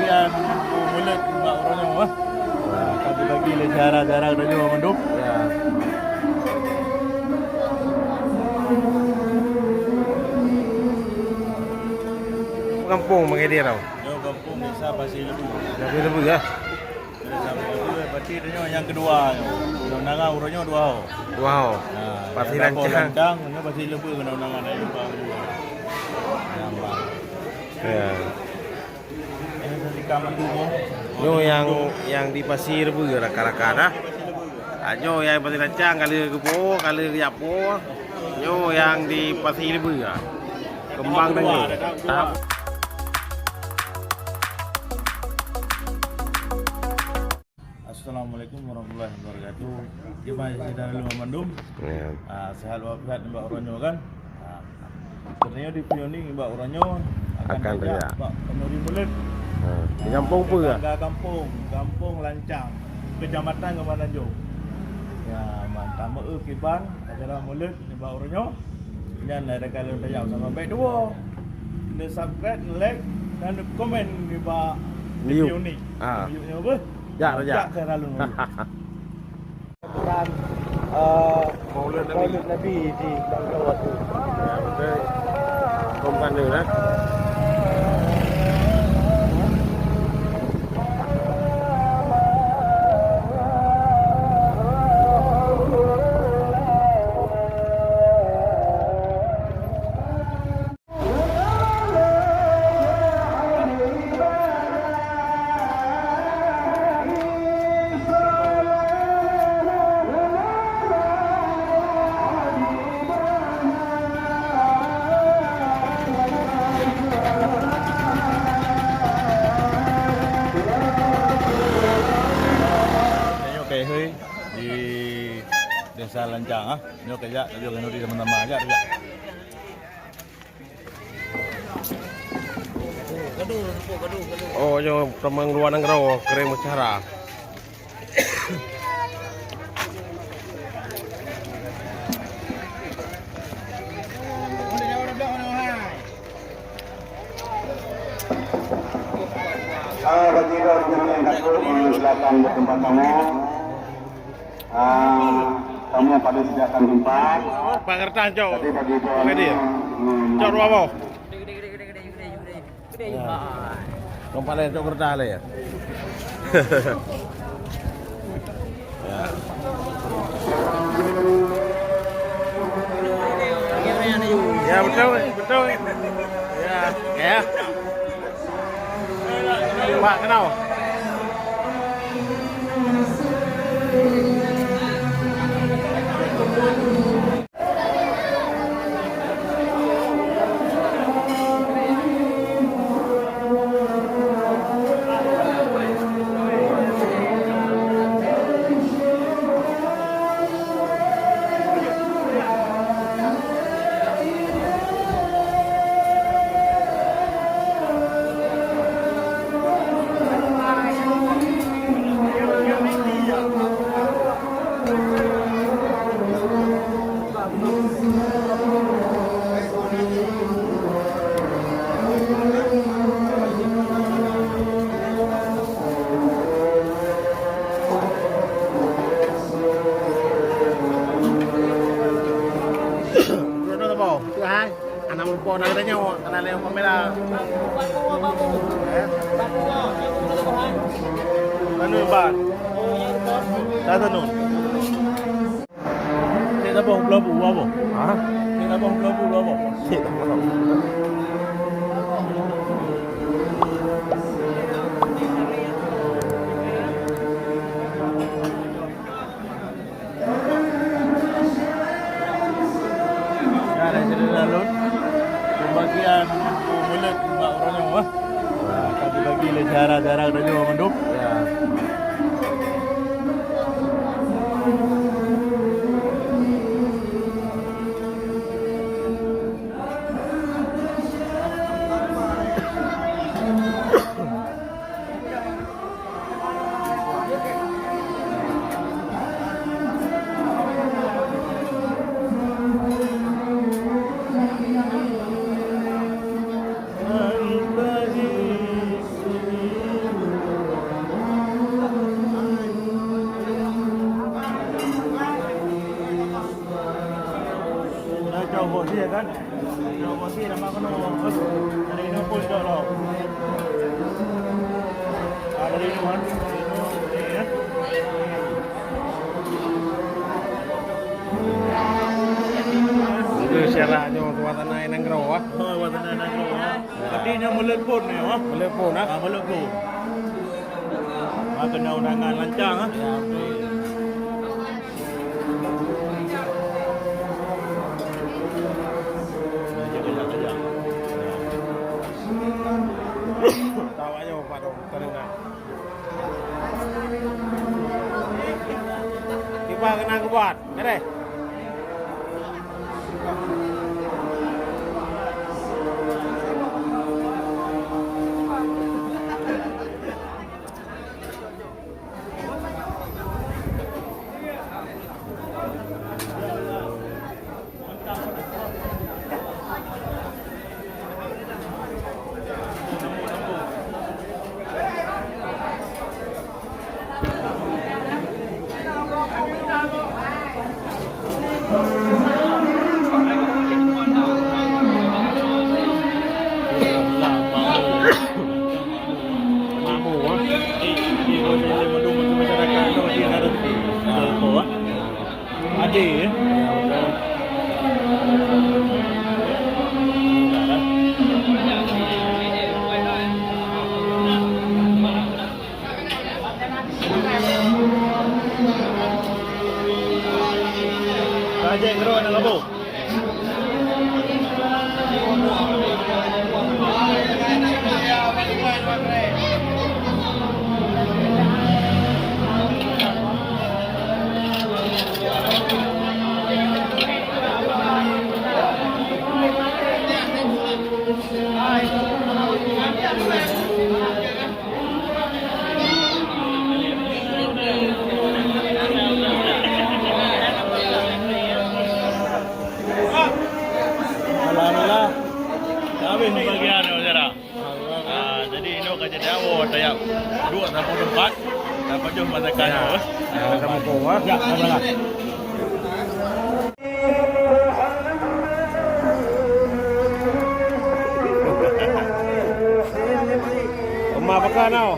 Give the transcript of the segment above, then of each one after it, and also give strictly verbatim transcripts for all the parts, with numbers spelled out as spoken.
Dan Mulod bak uroe nyoe, eh. Ka dibagi lé syedara-syedara geutanyoe mandum. Ya. Gampông Bang Edi tau. Nyoe gampông Desa Pasir Lebu. Pasir Lebu, ya. Desa Pasir Lebu, berarti nyoe nyang keudua nyoe. Undang-undangan uroe nyoe dua ho. Dua ho. Ha, Pasir Lancang. Lancang, nyoe Pasir Lebu keunan undang-undangan dari Lebu. Ya. Nyoe nyang, nyang di Pasir Lebu raka-raka dah. Ah, nyoe nyang Pasir Lancang, ka lheueh geupo, ka lheueh geujak po. Nyoe nyang di Pasir Lebu, ah. Keumbang dan nyoe. Tahap. Assalamualaikum warahmatullahi wabarakatuh. Jemaah sidang lima mandum. Ya. Ah, sehat walafiat nibak uroe nyoe kan? Ah, sebenarnya di Pioneer nibak uroe nyoe akan, akan tajak, tajak bak Khanuri Mulod. Ha. Di gampông peue? Tetangga gampông, Gampông Lancang, Kecamatan Keumbang Tanjong. Ya, mantap meu kiban acara Mulod nibak uroe nyoe. Nyan ada kalian tajak sama baik dua. Kena subscribe, like, dan komen nibak video ni. Ah. Video ni apa? Jak, jak. Jak saya lalu. Dan, eh, Maulid Nabi. Maulid Nabi di Bangka Batu. Ya, betul. Kau bukan dia, kan? Nyoe keuhai di Desa Lancang, ah. Nyoe kajak, tapi keuhai di teman-teman ajak, ajak. Oh, nyoe teumang luwa nanggroe, keuréng meucara. Ah, bagi dua jemaah yang takut, silakan bertempat kamu. Ah, kamu pada sediakan tempat. Pak kertas, Cok. Jadi bagi dua. Oke, dia. Hmm. Cok, dua boh. Ya. Kong paleng, Cok, kertas lah ya. Ya. Ya, betul, betul. Ya, ya. Pak, kenal? Bruno Tabo, tu hai. Anak meureumpok na geutanyoe, anak lé kamera. Eh? Anu, Bang. Dah tenun. Cek saboh beulabu, dua boh. Ha? Cek saboh beulabu, dua boh. Cek saboh. Nah, dari sini lalu pembagian buku mulut bak uroe nyoe, eh. Nah, ka dibagi lé syedara-syedara geutanyoe mandum. Ya. Dari inoe pun dok lom. Ah, dari inoe, kan? Itu syarat nyoe suasana nanggroe, ah. Oh, suasana nanggroe, ah. Tapi nyoe meuleupon nyoe, ah. Meuleupon, ah. Ah, meuleupon. Ah, kena undangan lancang, ah. Ya, betul. Tawa aja, Pak Dong, terima. Kiban keunan keubat, beureh. Mampu, ah. Ade, ya? Ka jeuet keudroe nanggroe. Alhamdulillah. Habis pembagian, saudara. Ah, jadi inoe ka jadi awak tajak duduk sampôh teumpat, dan pajoh masakan. Ya. Ya, sama-sama. Ya, sama-sama. Uma baka nau.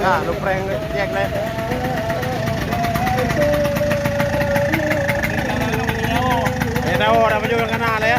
Nah, lupreng cek leh. Eh, tahu dah baju yang kena leh, ya. Ya.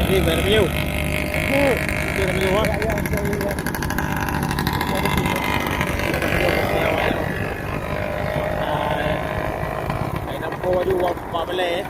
Jadi, bayar menu. Itu menu, ah. Ai, nampak baju wak pak belai.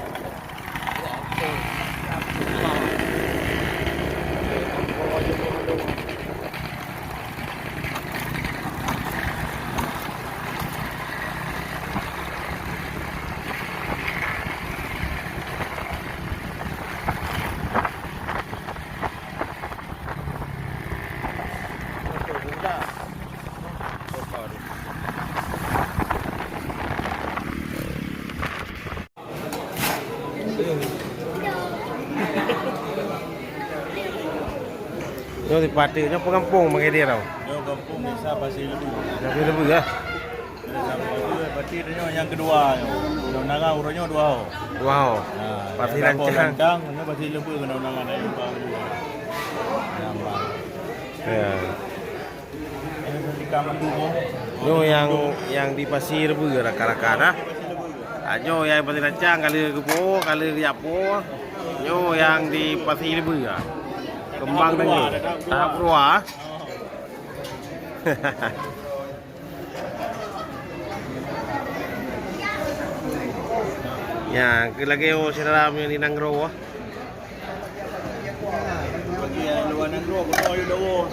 Nyoe sipateuk, nyoe peugampông bak idéh tau. Nyoe gampông desa Pasé Leubue. Pasé Leubue, ya? Desa Pasé Leubue, berarti nyoe nyang keudua nyoe. Undang-undangan uroe nyoe dua ho. Dua ho. Ha, Pasé Lancang. Lancang, nyoe Pasé Leubue keunan undangan dari Leubue. Ya. Nyoe nyang, nyang di Pasé Leubue rakan-rakan, ah. Ah, nyoe nyang Pasé Lancang, ka lheueh geupo, ka lheueh geujak po. Nyoe nyang di Pasé Leubue, ah. Keumbang deungon tahap keudua. Nyan, keu lagèe, oh, syedara meunyoe di nanggroe, ah. Bagi nyang luwa nanggroe, bunoe yue dawa.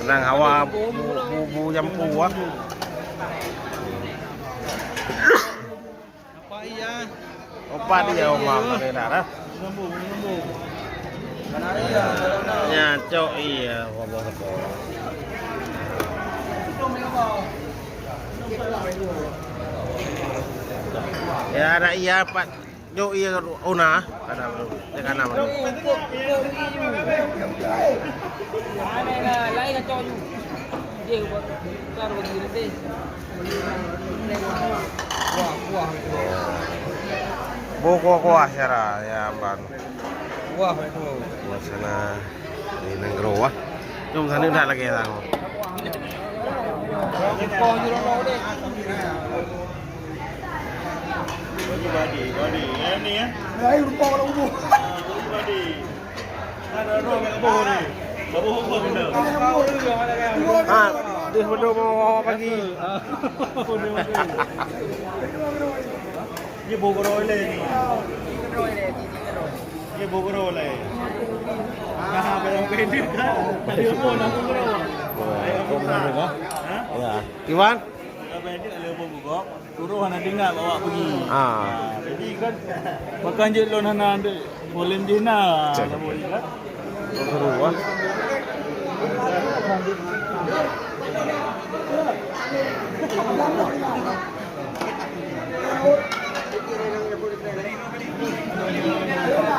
Nang hawa bu, bu, bu jampu, ah. Apa iya? Opat dia, Oma, kamera, ah. Nambung, nambung. Nyan, cok, iya, Allah. Ya, ada iya, Pak. Jok iya, Una. Ada, ada, ada. Boh kuah-kuah syara, ya, Amban. Wah, itu. Suasana di nanggroe, wah. Jom sana dah lagi, sang. Badi, badi. Yang ni, ya? Badi. Ha, deuh beudôh mau pagi. Ni boh keudroe lé ni. Ni boh keudroe lé. Nah, barang pendek. Ada apa nak boh keudroe? Ya. Iwan? Barang pendek ada boh keudroe. Suruh hana tinggal bawa pergi. Ah. Ah, jadi kan, bahkan jeuet lôn hana andeuek polem jih na, saboh jih kan. Seru, ah.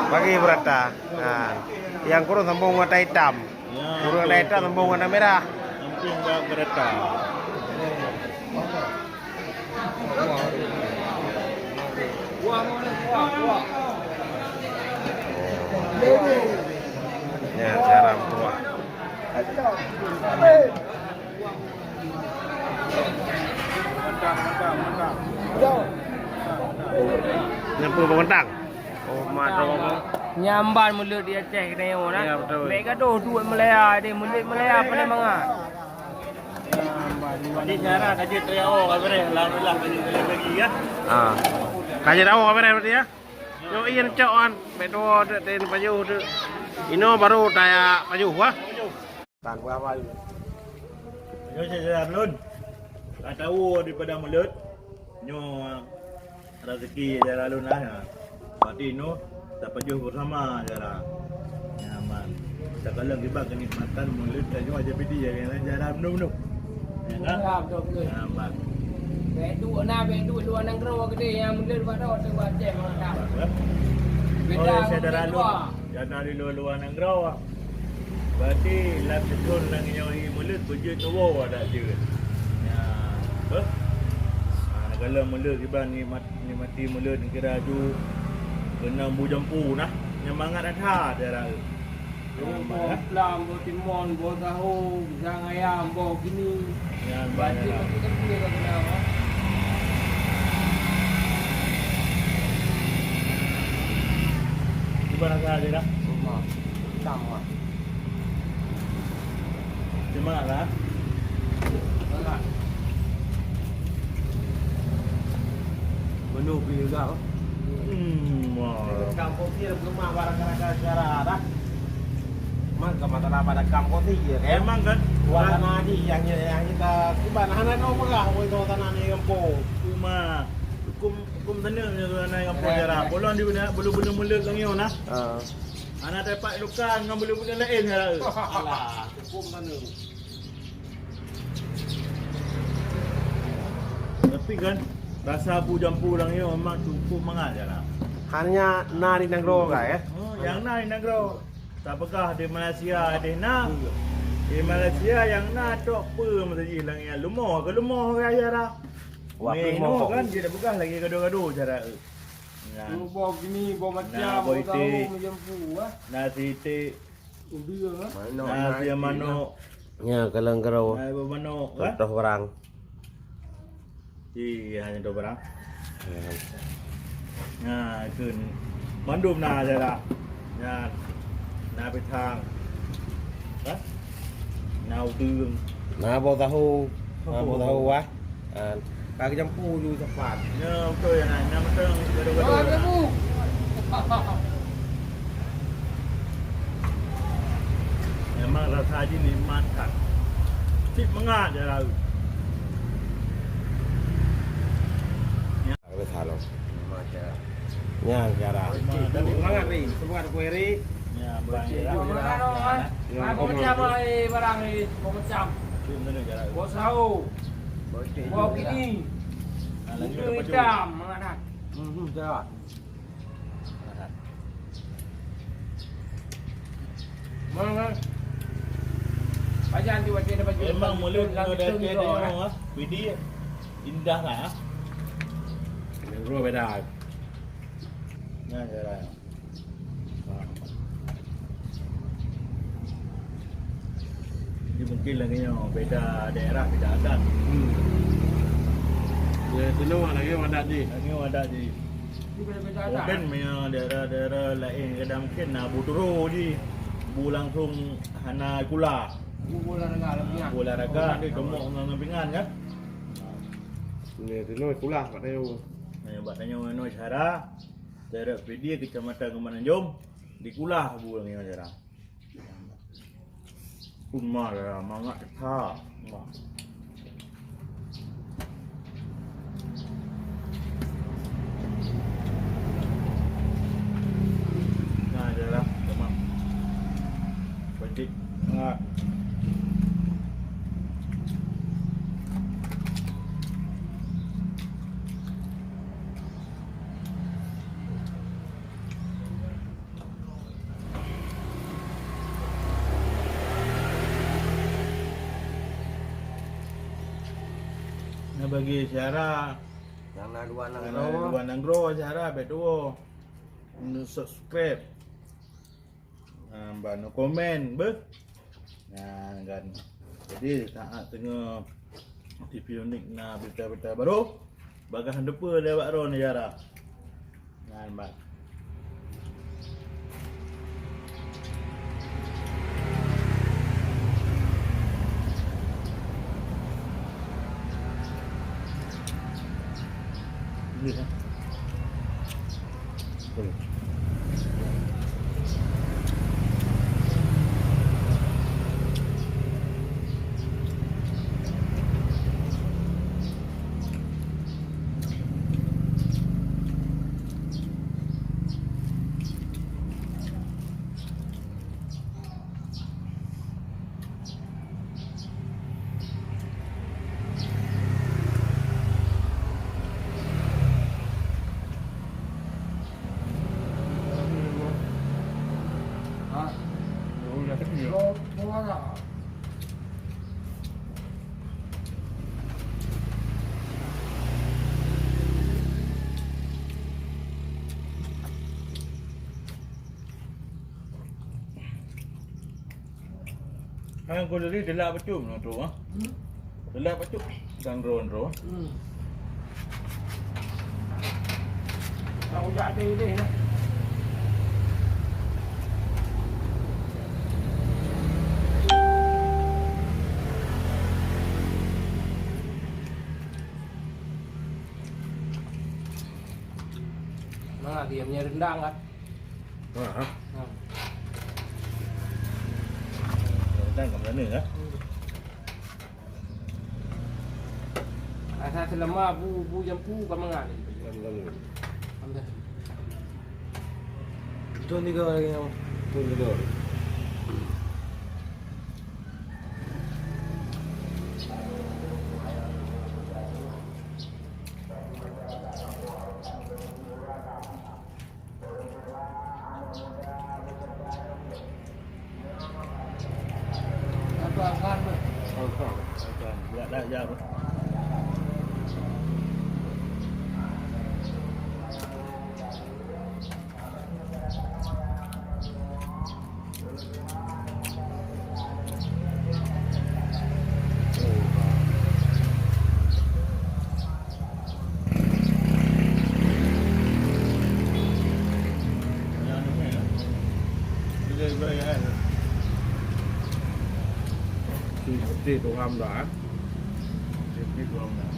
Bagi berata. Ha. Yang kurung sambung mata hitam. Ya, kurung mata hitam sambung warna merah. Samping bak berata. Ya, cara buah. Nyapu bawang tang. Oh, mak tahu apa? Nyamban mulut di Aceh kena yo nah. Ya, betul. Mek gadoh duit Malaya deh, mulut Malaya pandai mangat. Jadi cara kaji trio kabareh, alhamdulillah kaji lagi ya. Ah. Kaji tahu kabareh berarti ya? Yo, iya cok an, mek dua dek ten pajuh dek. Ino baru taya pajuh wah. Tan berapa? Yo, saya jalan lun. Ka tahu daripada mulut. Nyoe rezeki jalan lun lah. Berarti noh tapajoh bersama jalan. Nyaman. Takalon kiban kenikmatan mulut tanyoe aja pidi ya, jalan menu-menu. Ya kan? Ya, betul, betul. Nyaman. Bek duek na, bek duek luar nanggroe gede yang mulut pada orang tua cek mantap. Beda. Oh, saudara lu. Jana di luar-luar nanggroe. Berarti lam seutôn lam nyoe mulut beujeuet tuwoe adak jeuet. Ya, beh. Ha, kalau mulut kiban nikmat, nikmati mulut kira ju keunan bu jampu nah. Nyan mangat that-that. Boh plam, boh timon, boh tahu, pisang ayam, boh kini. Nyan banyak. Kiban rasa dia dah? Sama. Sama lah. Menu pilihan. Hmm, wah. Kampung dia rumah barang-barang sejarah dah. Maka masalah pada kampung dia kan. Memang kan? Suasana di yang, yang kita kiban hana tahu pegang pun suasana ni kampung. Cuma hukum, hukum sana ni suasana kampung sejarah. Bolong di mana? Bulu-bulu mulut lagi mana? Ah. Hana dapat luka dengan bulu-bulu lain ya. Alah, hukum sana. Tapi kan rasa bu jampu urang nyoe memang cukup mangat je lah. Hanya na di nanggroe kan, eh? Oh, yang na di nanggroe. Tapeugah di Malaysia deh na. Di Malaysia nyang na tok peue meuseujih lagèe nyan. Leumoh keu leumoh raya dah. Wah, meunoe kan jeuet tapeugah lagèe gado-gado cara. Nyan. Boh gini, boh macam, boh tahu, meujampu, ah. Na sitik. Udah, ah. Na siam manok. Nya, kaleng keurau. Na boh manok, ah. Contoh barang. Iya, hanya dua barang. Ya. Nah, itu mandum na aja lah. Ya. Na pisang. Hah? Na udeueng. Na boh tahu. Na boh tahu, wah. Kan. Ka jampu ju sapat. Ya, betul ya, nah. Na betul. Memang rasa jih nikmat kan. Cit mangat je lalu. Ada salah. Nyan cara. Semangat ni, semangat kueri. Ya, barang. Aku macam ai barang ni, aku macam. Bos tahu. Bos kini. Itu hitam, mangat. Hmm, hmm, cara. Mana? Pajan di wajah dapat. Memang mulut kena dah jadi orang, ah. Pidi indah lah, ah. Yang dua beda. Nah, jalan. Jadi mungkin lagi nyoe beda daerah, beda adat. Hmm. Ya, sinoe lagi adat jih. Lagi adat jih. Mungkin meunyoe daerah-daerah laén kadang mungkin na bu turo jih. Bu langsung hana kula. Bu olahraga lah pingan. Bu olahraga ni gemuk ngon pingan kan? Ni tu noi kula kat tayo. Ni bak tanyoe noi cara. Daerah Pidie, Kecamatan Keumananjong, di kula bu ngon cara. Uma lah, mangat teuka. Uma. Nah, je lah, teman. Peucik. Mangat. Nah, bagi syara nyang na dua nyang na nanggroe, dua nanggroe syara bèk tuwoe. Subscribe. Nah, ban komen beuh. Nah, kan. Jadi, saat teungoh T V Unik na berita-berita baru, bagaih han teupeu lé bak droeneuh syara. Nyan, ban. Ini, ya. Hai, kau tadi delak bacut nyoe tu, ah. Hmm? Delak bacut dan ron-ron. Hmm. Tahu jak deh deh lah. Nah, dia punya rendang kan. Ha, ha. Ha. Dan kat mana, ha? Hmm. Asal selama bu, bu jampu ka mangat. Kan, kan. Alhamdulillah. Itu tiga lagi yang. Itu tiga. Sipit orang dah. Sipit orang dah.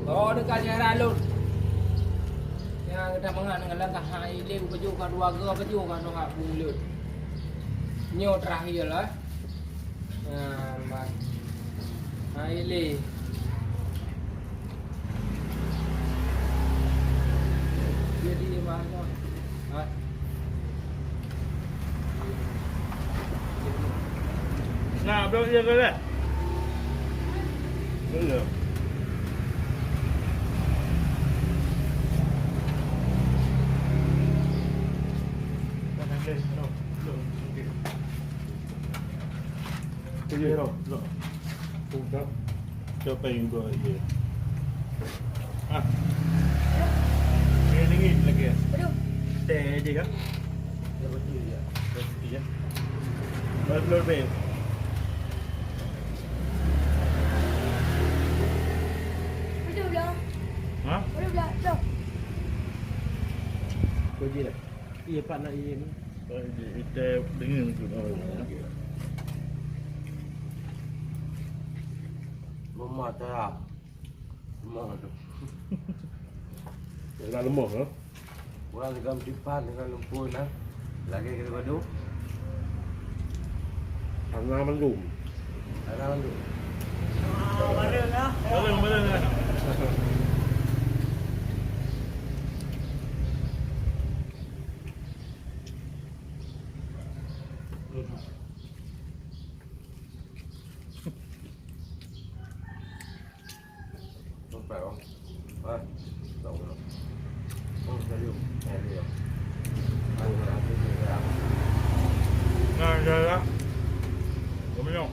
Oh, dekat daerah lôn. Nyang geutanyoe mangat ngon langkah hai lé baju ka dua go baju ka nyoe hak bungleut. Nyoe terakhir lah. Nah, bah. Hai lé. Jadi, bah, nyoe. Ha? Nah, belum dia ke dah? Belum. Tujuh roh. Siapa yang dua je? Ah. Ini dingin lagi ya? Aduh. Teh aja kan? Berapa tu ya? Berapa tu ya? Berapa tu lebih? Aduh lah. Ha? Aduh lah. Aduh. Kau je lah. Iya, Pak, nak iya ni. Pak, iya, kita dengar tu. Mama tak. Lemah tu. Dah lemah, ha? Orang dengan tipan dengan lumpur, nah. Lagi kena badu. Tanah mandum. Tanah mandum. Ah, bareng, ah. Bareng, bareng, ah. Nah, dah, dah. Kau minum.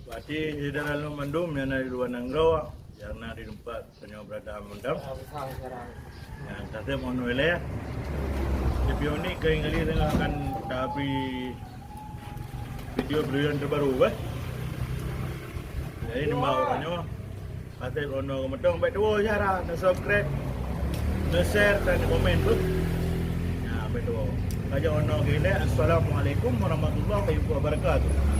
Berarti syedara lôn mandum nyang na di luwa nanggroe, nyang na di teumpat tanyoe beurada mantong. Nyang taseb 'oh noe ilée. Video ni keuh kali teuh akan tabri video-video nyang teubaru, eh. Jadi, nyoe uroe nyoe, taseb 'oh noe mantong, bèk tuwoe syedara, na-subscribe, na-share, dan komen, beuh. Nah, bèk tuwoe. Ka jak 'oh noe ilée. Assalamualaikum warahmatullahi wabarakatuh.